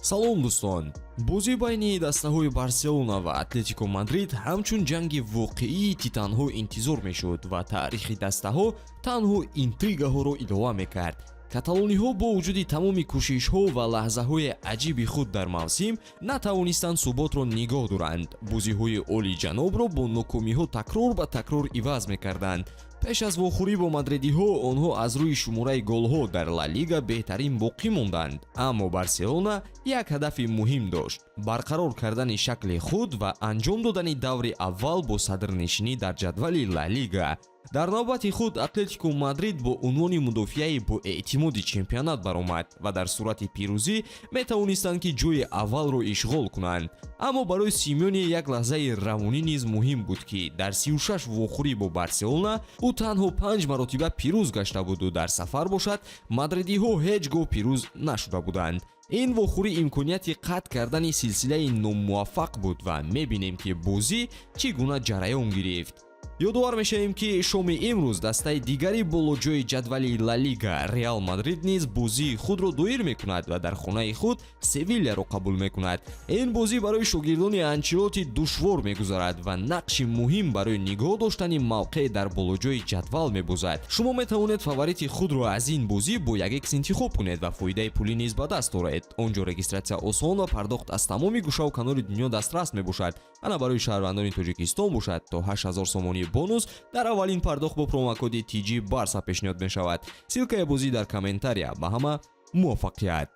Салом, дӯстон! Бозӣ байни дастаҳои Барселона ва Атлетико Мадрид ҳамчун ҷанги воқеии титанҳо интизор мешуд ва таърихи дастаҳо танҳо интригаҳоро илова мекард. Каталониҳо бо вуҷуди тамоми кӯшишҳо ва лаҳзаҳои аҷиби худ дар мавсим натавонистанд суботро нигоҳ доранд. Бозиҳои олиҷанобро бо нокомиҳо такрор ба такрор иваз мекарданд. Пеш аз вохӯрӣ бо мадридиҳо онҳо аз рӯи шумораи голҳо дар Ла Лига беҳтарин боқӣ монданд, аммо Барселона як ҳадафи муҳим дошт: барқарор кардани шакли худ ва анҷом додани даври аввал бо садрнишинӣ дар ҷадвали Ла Лига. Дар навбати худ Атлетико Мадрид бо унвони мудофиаи боэътимоди чемпионат баромад ва дар сурати пирӯзӣ метавонистанд, ки ҷои аввалро ишғол кунанд. Аммо барои Симеоне як лаҳзаи равонӣ низ муҳим буд, ки дар 36 вохӯрӣ бо Барселона ӯ танҳо панҷ маротиба пирӯз гашта буду дар сафар бошад, мадридиҳо ҳеҷ гоҳ пирӯз нашуда буданд. Ин вохӯрӣ имконияти қатъ кардани силсилаи номуваффақ буд ва мебинем, ки бозӣ чӣ гуна ҷараён гирифт. Ёдовар мешавем, ки шоми имрӯз дастаи дигари болоҷои ҷадвали Ла Лига, Реал Мадрид, низ бозии худро доир мекунад ва дар хонаи худ Севилияро қабул мекунад. Ин бозӣ барои шогирдони Анчелоти душвор мегузарад ва нақши муҳим барои нигоҳ доштани мавқеъ дар болоҷои ҷадвал мебозад. Шумо метавонед фаворити худро аз ин бозӣ бо як икс интихоб кунед ва фоидаи пулӣ низ ба даст оред. Он ҷо регистратсия осон ва пардохт аз тамоми гӯшаву канори дунё дастрас мебошад. Ана барои шаҳрвандони Тоҷикистон бошад, то 8000 сомонӣ бонус дар аввалин пардохт бо промокоди TG Барса пешниҳод мешавад. Ссылкаи бозӣ дар комментария. Ба ҳама муваффақият!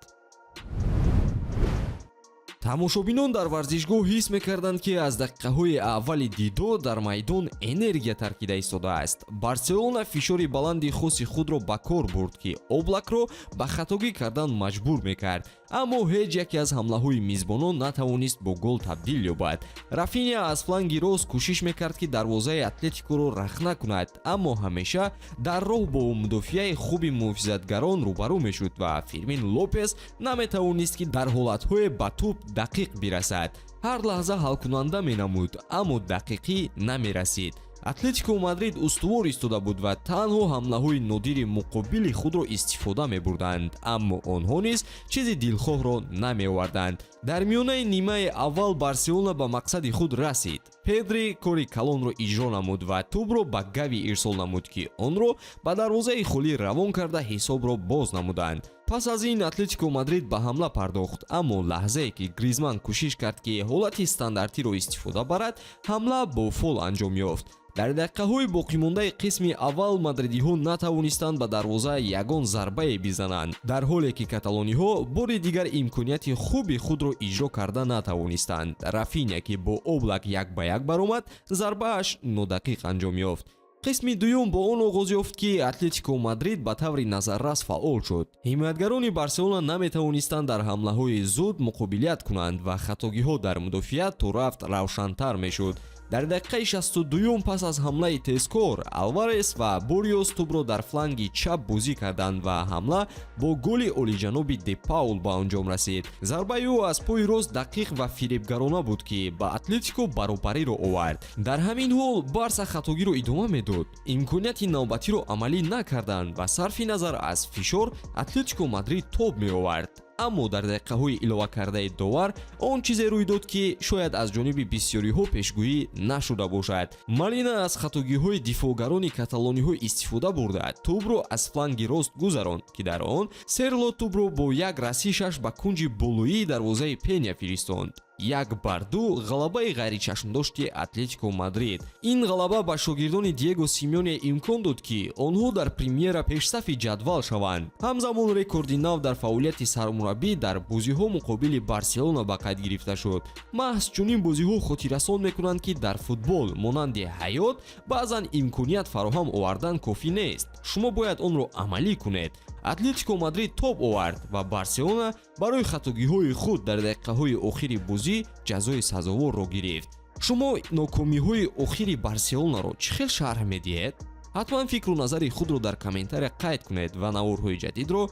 Тамошобинон дар варзишгоҳ ҳис мекарданд, ки аз дақиқаҳои аввали дидор дар майдон энергия таркида истодааст. Барселона фишори баланди хоси худро ба кор бурд, ки Облакро ба хатогӣ кардан маҷбур мекард, аммо ҳеҷ яке аз ҳамлаҳои мизбонон натавонист бо гол табдил ёбад. Рафиня аз фланги рост кӯшиш мекард, ки дарвозаи Атлетикоро рахна кунад, аммо ҳамеша дар роҳ бо мудофиаи хуби муҳофизатгарон рӯбарӯ мешуд ва Фирмин Лопес наметавонист, ки дар ҳолатҳое ба тӯб дақиқ бирасад. Ҳар лаҳза ҳалкунанда менамуд, аммо дақиқӣ намерасид. Атлетико Мадрид устувор истода буд ва танҳо ҳамлаҳои нодири муқобили худро истифода мебурданд, аммо онҳо низ чизи дилхоҳро намеоварданд. Дар миёнаи нимаи аввал Барселона ба мақсади худ расид. Педри кори калонро иҷро намуд ва тӯбро ба Гави ирсол намуд, ки онро ба дарвозаи холӣ равон карда, ҳисобро боз намуданд. Пас аз ин Атлетико Мадрид ба ҳамла пардохт, аммо лаҳзае ки Гризман кӯшиш кард, ки ҳолати стандартиро истифода барад, ҳамла бо фол анҷом ёфт. Дар дақиқаҳои боқимондаи қисми аввал мадридиҳо натавонистанд ба дарвоза ягон зарбае бизананд, дар ҳоле ки каталониҳо бори дигар имконияти хуби худро иҷро карда натавонистанд. Рафиня, ки бо Облак як ба як баромад, зарбааш нодақиқ анҷом ёфт. Қисми дуюм бо он оғоз ёфт, ки Атлетико Мадрид ба таври назаррас фаъол шуд. Ҳимоятгарони Барселона наметавонистанд дар ҳамлаҳои зуд муқобилият кунанд ва хатогиҳо дар мудофиа то рафт равшантар мешуд. Дар дақиқаи 62-юм пас аз ҳамлаи тезкор Алварес ва Бориос тӯбро дар фланги чап бозӣ карданд ва ҳамла бо голи олиҷаноби Депаул ба анҷом расид. Зарбаи ӯ аз пои рост дақиқ ва фиребгарона буд, ки ба Атлетико баробариро овард. Дар ҳамин ҳол Барса хатогиро идома медод, имконияти навбатиро амалӣ накарданд ва сарфи назар аз фишор Атлетико Мадрид тоб меовард. Аммо дар дақиқаҳои иловакардаи довар он чизе рӯй дод, ки шояд аз ҷониби бисёриҳо пешгӯӣ нашуда бошад. Малина аз хатогиҳои дифоъгарони каталониҳо истифода бурда, тӯбро аз фланги рост гузаронд, ки дар он Серло тӯбро бо як расишаш ба кунҷи болоии дарвозаи Пеня фиристонд. 1-2, ғалабаи ғайричашмдошти Атлетико Мадрид. Ин ғалаба ба шогирдони Диего Симеоне имкон дод, ки онҳо дар Примера пешсафи ҷадвал шаванд. Ҳамзамон рекорди нав дар фаъолияти сармураббӣ дар бозиҳо муқобили Барселона ба қайд гирифта шуд. Маҳз чунин бозиҳо хотиррасон мекунанд, ки дар футбол, монанди ҳаёт, баъзан имконият фароҳам овардан кофӣ нест, шумо бояд онро амалӣ кунед. Атлетико Мадрид тоб овард ва Барселона барои хатогиҳои худ дар дақиқаҳои охири бозӣ ҷазои сазоворро гирифт. Шумо нокомиҳои охири Барселонаро чӣ хел шарҳ медиҳед? Ҳатман фикру назари худро дар комментария қайд кунед ва наворҳои ҷадидро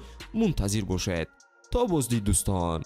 мунтазир бошед. То боздид, дӯстон!